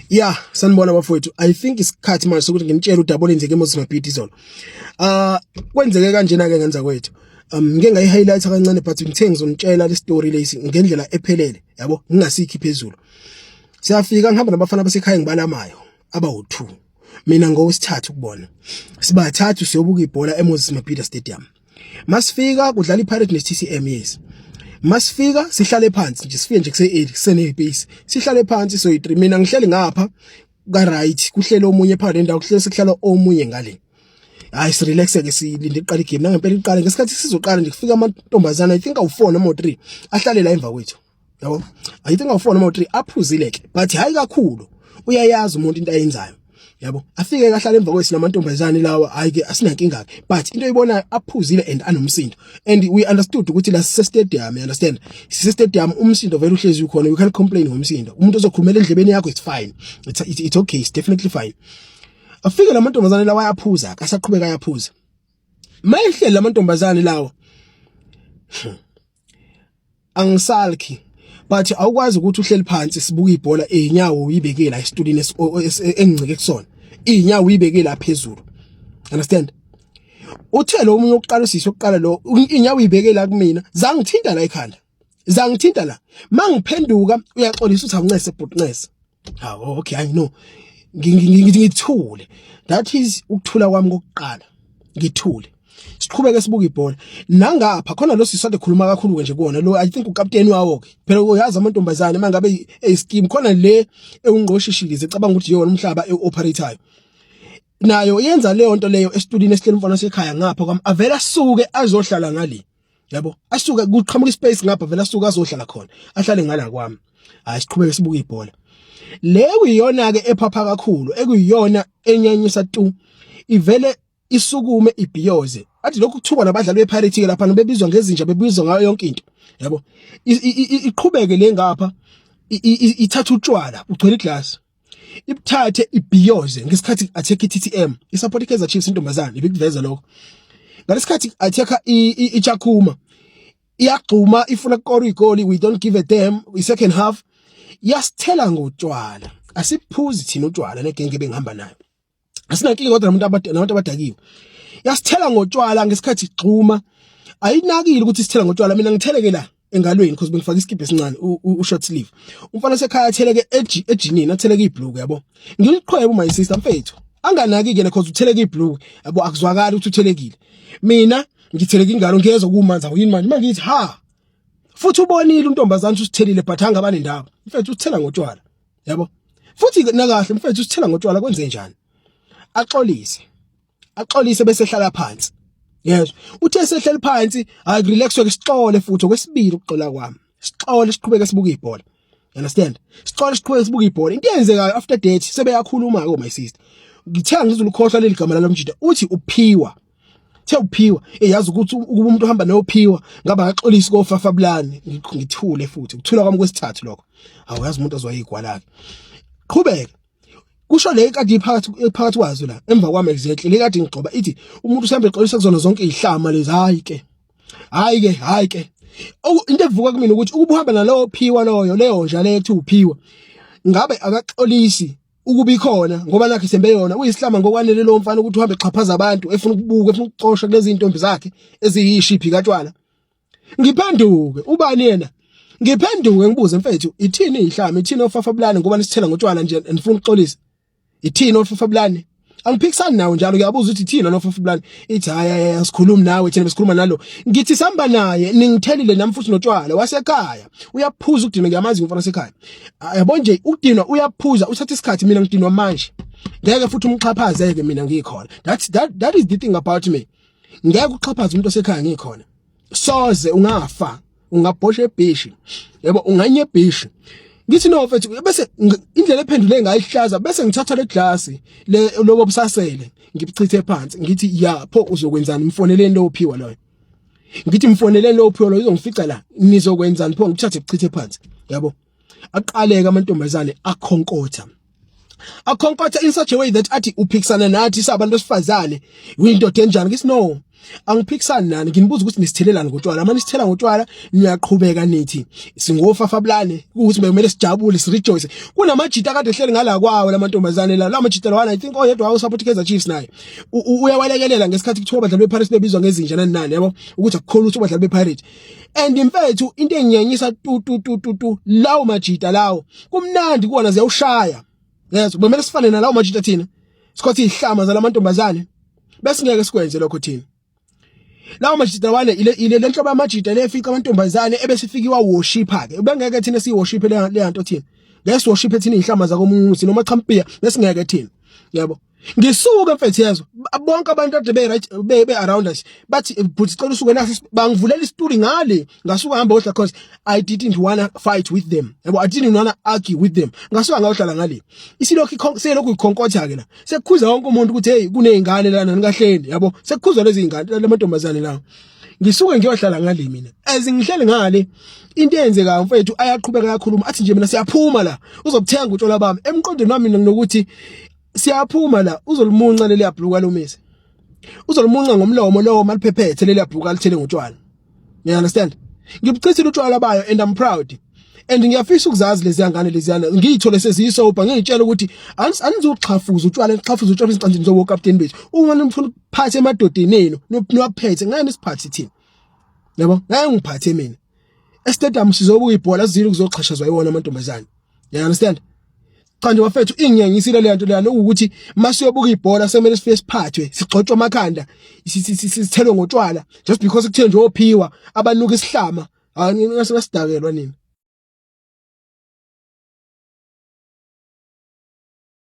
Yeah, sanibona bafowethu. I think isikhathi manje sokuthi nginitshele udaba olwenzeke eMoses Mabhida izolo. Ah, kwenzeke kanjena ke ngenza kwethu. Ngike ngayi highlight kancane but ngithe ngizonitshela le story lesi ngendlela ephelele, yabo, ngingasikhi phezulu. Siyafika ngihamba nabafana basekhaya ngibalamayo abawu2. Mina ngowesithathu kubona. Sibathathu siyobuka ibhola eMoses Mabhida Stadium. Masifika kudlala iPirates neTCM yes. Masifika sihlale phansi nje sifike nje kuse 8 kusene space. Sihlale phansi so 3 mina ngihleli ngapha ka right kuhlele omunye phakathi nendawo kuhlele sekuhlala omunye ngale. Hayi sirelax ke silinde iqala igame nangempela iqala ngesikhathi sizoqala nje kufika amantombazana I think awu4 noma u3 ahlale la emva kwethu. Yabo? I think awu4 noma u3 aphuzile ke but hayi kakhulu. Uyayazi umuntu into ayenzayo. Yabo? Afike kahlala emva kwethu namantombazane lawa hayi ke asinankinga ke but into oyibonayo aphuzile and anomsindo and we understood ukuthi la sise stadium you understand sise stadium umsindo vele uhlezi ukhona you can't complain ngomsindo umuntu ozokhulumela endlebeni yakho it's fine it's okay it's definitely fine afike lamantombazane lawa ayaphuza asaqhubeka ayaphuza mayehleli lamantombazane lawa angisalki but awukwazi ukuthi uhleli phansi sibuka ibhola izinyawo uyibeke la esitulini engcike kusona izinyawo uyibeke la phezulu understand uthe lo omunye oqala usisi oqala lo inyawo uyibeke la kumina zangithinta la ekhanda zangithinta la mangiphenduka uyaxolisa uthi awuncese bhuti ncese hawo okay i know ngithule that is ukuthula kwami kokuqala ngithule siqhubeke sibuka ibhola nangapha khona lo sisade khuluma kakhulu nje kuona lo i think ukapteni wawo ke phela uyazi amantombazane mangabe eyischeme khona le ewungqoshishilize ecabanga ukuthi yona umhlaba eoperatayo nayo yenza leyo nto leyo esitulini esihleli umfana sekhaya ngapha kwami avela asuke azohlala ngale yabo asuke kuqhamuka ispace ngapha vele asuke azohlala khona ahlale ngala kwami hayi siqhubeke sibuke ibhola le kuyiyona ke ephapha kakhulu ekuyiyona enyanyisa tu ivele isukume ibhiyoze athi lokhu kuthiwa nabadlali bePirates ke lapha bebizwa ngezinja bebizwa ngayo yonke into yabo iqhubeke le ngapha ithatha utshwala ugcwele iglass ibuthathe ibhiyoze ngesikhathi attack iTTM isupport iKaizer Chiefs intombazane ibikuveza lokho ngalesikhathi attack iChakuma iyagxuma ifuna ukukora igoli we don't give a damn i second half yasithela ngotshwala asiphuzi thina utshwala negenge bengihamba nayo asinankinga kodwa namuntu nabantu abadakiwe yasithela ngotshwala ngesikhathi igxuma ayinakile ukuthi sithela ngotshwala mina ngitheleke la engalweni because bengifaka isikibha esincane u short sleeve umfana sekhaya atheleke ejinini atheleke ibhlukwe yabo ngiliqhwebe my sister mfethu anganaki ke because utheleke ibhlukwe yabo akuzwakali ukuthi uthelekile mina ngitheleke ingalo ngiyezwa kumanzi awuyini manje mangithi ha futhi ubonile untombazana ukuthi usithelile but angaba nendaba mfethu uthela ngotshwala yabo futhi nakahle mfethu usithela ngotshwala kwenze njani axolise axolise bese ehlala phansi yezwa uthe sehleli phansi hayi relax ke sixole futhi okwesibili ukuxola kwami sixole siqhubeke sibuka ibhola you understand sixole siqhubeke sibuka ibhola into eyenzekayo after that sebeyakhuluma ke my sister ngithe ngizolukhohlwa leli gama lalomjida uthi uphiwa the uphiwa eyazi ukuthi ukuba umuntu ohamba nophiwa ngaba akaxolisi kofafabulani ngithule futhi ukuthula kwami kwesithathu lokho awuyazi umuntu azwayigwala ke qhubeka kusho le kade iphakathi phakathi kwazo la emva kwami exactly le kade ngigxoba ithi umuntu usambe exolisa kuzona zonke izihlama lezi hayi ke hayi ke hayi ke into evuka kumina ukuthi ukuba uhamba nalowo phiwa loyo leyo nja leyo ethi uphiwa ngabe akaxolisi ukuba ikhona ngoba nakhe sembe yona uyisihlama ngokwanele lo mfana ukuthi uhambe exhaphaza abantu efuna ukubuka efuna ukucosha kulezi intombi zakhe eziyishiphi katshwala ngiphenduke ubani yena ngiphenduke ngibuze mfethu ithini ihlama ithini ofafabulane ngoba nisithela ngotshwala nje nifuna ukuxolisa ithini ofafabulane angiphikisani nawe njalo ngiyabuza ukuthi ithini nofafabulane ithi hayi hayi asikhulumi nawe thina besikhuluma nalo ngithi samba naye ningithelile nami futhi notshwala wasekhaya uyaphuza ukudinwa ngiyamazi umfana wasekhaya yabo nje ukudinwa uyaphuza uthatha isikhathi mina ngidinwa manje ngeke futhi umxhaphaze ke mina ngikhona that's that that is the thing about me ngeke uxhaphaze umuntu osekhaya ngikhona soze ungafa ungabhosha ebhishi yebo unganye ebhishi ngithi no mfethu bese indlela ephendule ngayo ihlaza bese ngithatha le glass le lobo busasele ngibuchithe phansi ngithi ya pho uzokwenzani mfoneleni lo uphiwa loyo ngithi mfoneleni lo uphiwa loyo uzongifica la nizokwenzani pho ngithathe buchithe phansi yabo aqaleka amantombazane akhonkotha Akhonkotha in such a way that athi uphikisana nathi sabantu besifazane, uyindoda enjani? Ngithi no, angiphikisani nani, nginibuza ukuthi nisithelelani ngotshwala. Manje sithela ngotshwala, niyaqhubeka nithi singofafabulane, ukuthi bekumele sijabule, sirejoice. Kunamajita akade ehleli ngala kwawo lamantombazane la, lamajita lawana, I think oyedwa wawo support Kaizer Chiefs, naye uyawalekelela ngesikhathi kuthiwa abadlali bePirates bebizwa ngezinja nani nani, yabo, ukuthi akukhona ukuthi abadlali bePirates. And mfethu, into enginyanyisa tu tu tu tu tu, lawo majita lawo kumnandi kuwona, ziyawushaya. Yes, kumele sifane nalawo majita thina, sikhothi ihlama zalamantombazane, bese ngeke sikwenze lokho thina. Lawo majita wane ile lenhlobo yamajita lefika amantombazane ebese ifika iwa-worshipa ke. Ubengeke thina siyi-worship le nto thina, ngeke siworship thina izihlama zakomuzi noma champion, besingeke thina, yabo. Ngisuke mfethu, yezwa, bonke abantu ade be right be around us bathi, "But sicela usuke nasi." Bangivulela isituli ngale, ngasuka hamba odla, cause I didn't wanna fight with them, yabo, I didn't wanna argue with them. Ngasuka ngayohlala ngale. Isilokhu selokhu ikhonkotha ke la, sekukhuza wonke umuntu ukuthi, "Hey, kunezingane lana, nikahleni," yabo. Sekukhuzwa lezi zingane lamantombazane lawo. Ngisuke ngiyohlala ngale mina. As ngihleli ngale, into eyenzekayo mfethu, ayaqhubeka yakhuluma, athi nje mina, "Siyaphuma la, uzobuthenga utshwala bami." Emqondweni wami mina nginokuthi siyaphuma la, uzolimunca leli yabhluka lomise, uzolimunca ngomlomo lowo maliphephethe leli yabhluka lithele ngotshwala, you understand? Ngibuchithile utshwala bayo and I'm proud and ngiyafisa ukuzazi lezi ngane leziyana, ngiyithole seziyisober, ngiyitshela ukuthi anizoxhafuza utshwala, nixhafuza utshwala isicanjini zobo captain bethu. Uma nifuna ukuphatha emadodeni enu, niwaphethe ngeke nisiphathe thina, yabo, ngeke ngiphathe mina. Estadium sizobuka ibhola, sizile kuzoxhashazwa iwona amantombazane, you understand? Cha nje bafethu, inginyanyisile le nto leyana, ukuthi masiyobuka ibhola semele sifike siphathwe, sigxotshwe amakhanda, sithelwe ngotshwala just because kuthiwe nje ophiwa abanuka isihlama. Hayi, ngasidakelwa nini.